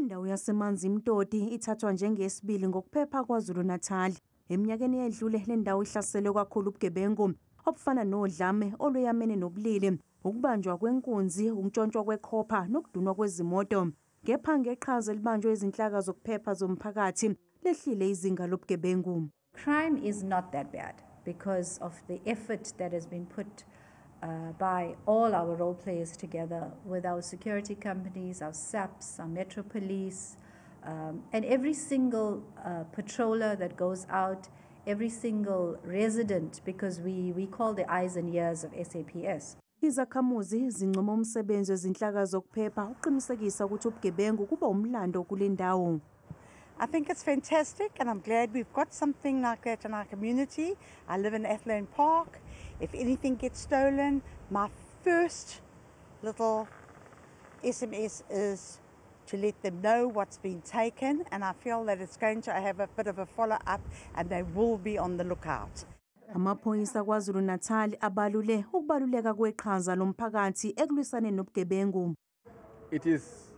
Indawo yaseManzimtoti ithathwa njengesibili ngokuphepha KwaZulu-Natal. Eminyakeni edlule le ndawo ihlaselwe kakhulu ubugebengu obufana nodlame oluyamene nobulili, ukubanjwa kwenkunzi, ukuntshontshwa kwekhopha nokudunwa kwezimoto. Kepha ngeqhaza elibanjwe izinhlaka zokuphepha zomphakathi, lehlile izinga lobugebengu. Crime is not that bad because of the effort that has been put by all our role players together with our security companies, our SAPS, our Metro Police, and every single patroller that goes out, every single resident, because we call the eyes and ears of SAPS. Izakhamuzi zincoma umsebenzi wezinhlaka zokuphepha uqinisekisa ukuthi ubugebengu kuba umlando kule ndawo. I think it's fantastic and I'm glad we've got something like that in our community. I live in Athlone Park. If anything gets stolen, my first little SMS is to let them know what's been taken, and I feel that it's going to have a bit of a follow-up and they will be on the lookout. Amaphoyisa KwaZulu-Natal abalule ukubaluleka kweqhaza lomphakathi ekulwisaneni nobugebengu. It is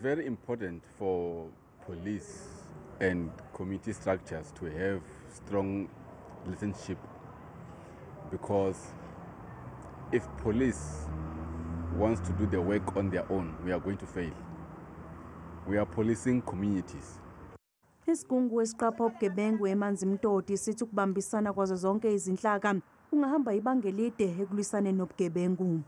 very important for police and community structures to have strong relationship, because if police wants to do the work on their own, we are going to fail. We are policing communities. Isigungu esiqapha ubugebengu eManzimtoti sithi ukubambisana kwazo zonke izinhlaka kungahamba ibanga elide ekulwisaneni nobugebengu.